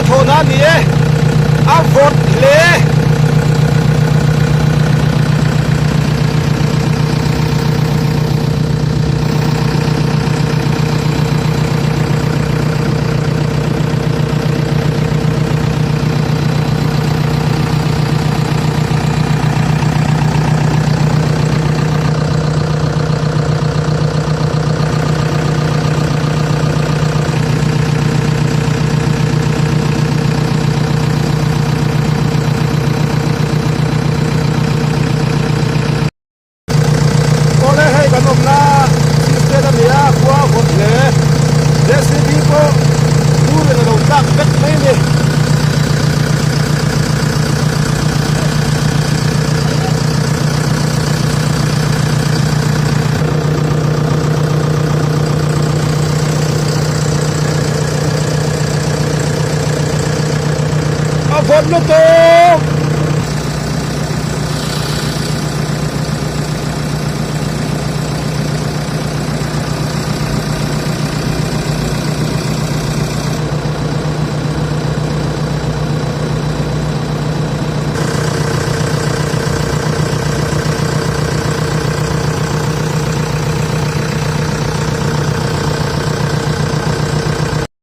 hnathawhna a ni e, a vawt hle. Awle hei kan awmna Chin State a ni a, khua a vawt hle. JCB pawh turin a lo tlak vek mai a ni. A vawt lutuk!